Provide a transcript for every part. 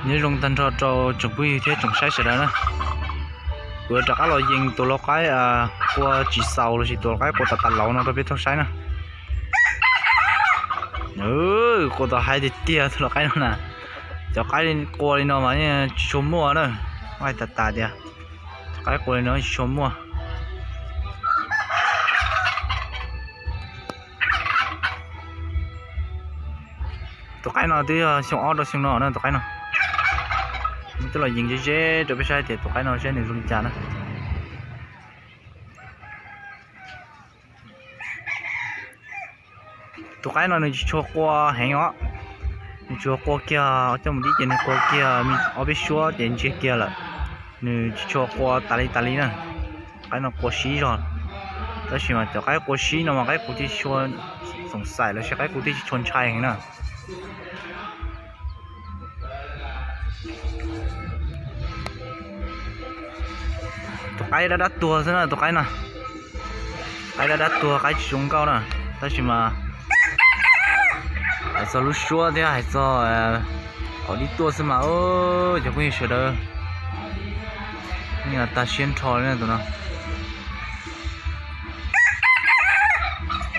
Nyob zoo tag nrho rau tsoom phooj ywg thiab tsoom saib sawv daws na. Kuv yuav rov qab los yees tus lau qaib qua tsis xaus lossis tus lau qaib qua tas tas laus no rau peb tau saib na. Qua tau haib tiag tiag tus lau qaib no na. Cov qaib qua li no mas tsis tshua muaj na. Hais tas tas tias cov qaib qua li no tsis tshua muaj. Tus qaib no twb yog xyoo ob rau xyoo no na tus qaib no. Muab coj los yees ze ze rau peb saib tias tus qaib no saib nws zoo li cas na. Tus qaib no nws tsis tshua qua heev os. Nws tsuas qua kiag coj mus dib ces nws qua kiag ob peb suab ces ntsiag kiag lawm. Nws tsis tshua qua tas li tas li na. Qaib no qua sib zog. Tab sis mas cov qaib qua sib no mas qaib qus thiaj tsis tshua xoom xaim lossis qaib qus thiaj tsis tshua ntshai heev na. Tus qaib dab dab tuag xwb na tus qaib no. Qaib dab dab tuag qaib tsis zoo nkauj na. Tab sis mas hais txog lub suab thiab hais txog qhov dib tuaj xwb mas cov phooj ywg sawv daws yeej tag siab nrho li na tus no.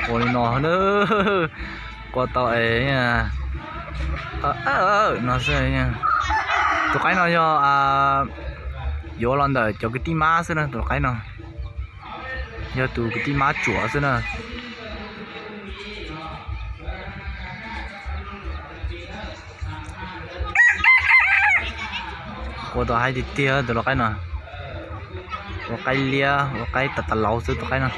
Qua li no, qua tau es no xwb. Tus qaib no yog yuav los ntawm cov kwv tij mab xwb na tus qaib no. Yog tus kwv tij mab tsuam xwb na. Qua tau haib tiag tiag tus lau qaib no. Ua qaib liab ua qaib tas tas laus xwb tus qaib no.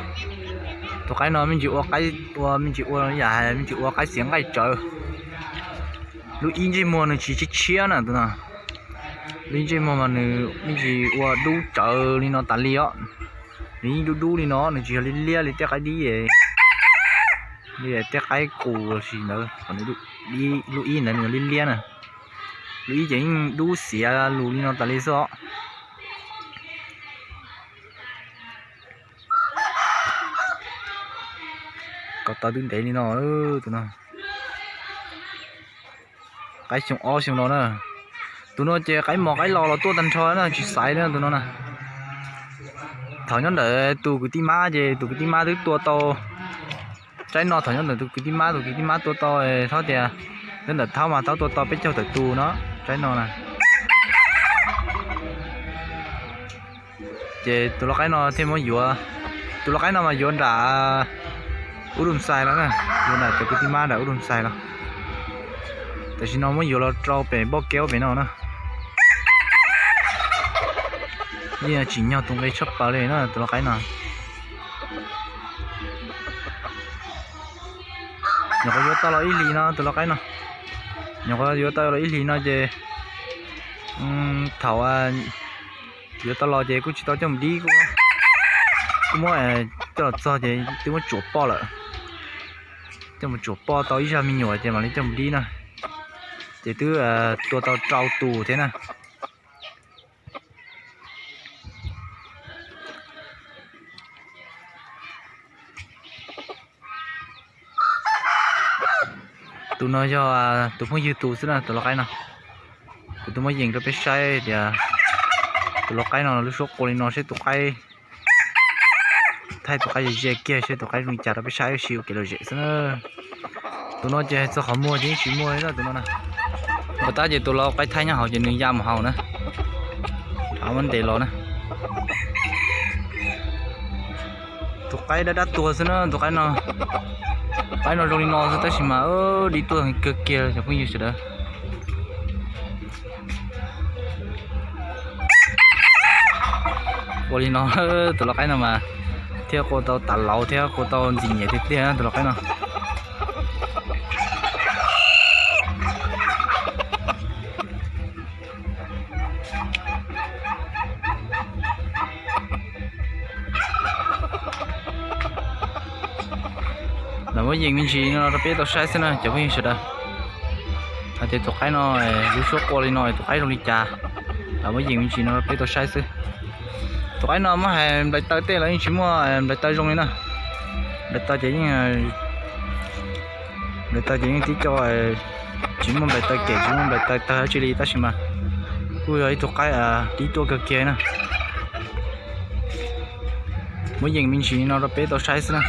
Tus qaib no me ntsis ua qaib ua me ntsis ua yam hais me ntsis ua qaib xiav nqaij tsawv. Lub ib ntsej muag nws tsis tshiab tshiab na tus no. Lub ib ntsej muag mas nws me ntsis ua dub tsawv li no tas li os. Nws yeej dub dub li no nws tsis yog liab liab li tej qaib dib li tej qaib qus lossis ntawd. Lub ib ntawd nws yog liab liab na. Lub ib ces yeej dub xiav lus li no tas li xwb os. Kom tau twb ntev li no tus no. Qaib xyoo ob xyoo no na. Tus no ces qaib mos qaib los los tuaj tag nrho na tsis xaiv li tus no na. Thaum nyob ntawm tus kwv tij mab ces tus kwv tij mab twb tua tau. Tsaib no thaum nyob ntawm tus kwv tij mab tus kwv tij mab tua tau thob tias nyob ntawm thaub mas thaub tua tau peb caug tawm tus no tsaib no na. Ces tus lau qaib no thiaj muab yuav, tus lau qaib no mas yuav nram ub dum xais los na, yuav nram cov kwv tij mab nram ub dum xais los. Tam sim no muab yuav los rau pem npoj keub pem no na. Yeej tsim nyog tus nqi tshaj plaws li na tus lau qaib no. Nyuam qhuav yuav tau los ib hlis no tus lau qaib no. Nyuam qhuav yuav tau los ib hlis no ces thaum yuav tau los ces kuj tsis tau coj mus dib, kuj muab coj los txog ces twb muab tsuam poj lawm. Coj mus tsuam poj tau ib zaj me nyuam ces mam li coj mus dib na. Ces twb tua tau rau tus thiab na. Tus no yog tus phooj ywg tus xwb na tus lau qaib no. Kuv twb muab yees rau peb saib tias tus lau qaib no lub suab qua li no seb tus qaib thaij tus qaib ze ze kiag seb tus qaib zoo li cas rau peb saib ua si ua kev lom zem xwb na. Tus no ces hais txog qhov muag ces yeej tsis muaj li na tus no na. Npam tab ces tus lau qaib thaij nyob hauv ces nws ya mus hauv na. Rov muab ntes los na. Tus qaib dab dab tuag xwb na tus qaib no. Qaib no zoo li no xwb tab sis mas dib tuaj kawg kiag cov phooj ywg sawv daws. Qua li no tus lau qaib no mas thiaj qua tau tas laus thiab qua tau ntxim nyiam tiag tiag tus lau qaib no. Lawv muab yees me ntsis no rau peb tau saib xwb na cov phooj ywg sawv daws. Hais tias tus qaib no lub suab qua li no tus qaib zoo li cas, lawv muab yees me ntsis no rau peb tau saib xwb. Tus qaib no muab hais nplais taw tej los yeej tsis muaj nplais taw zoo li na. Nplais taw ces yeej, nplais taw ces yeej tib co Tsis muaj nplaim taws kem, tsis muaj nplaim taws tawg dab tsi li, tab sis mas kuj yog ib tug qaib dib tuaj kawg kiag na. Muab yeem me ntsis no rau peb tau saib xwb na.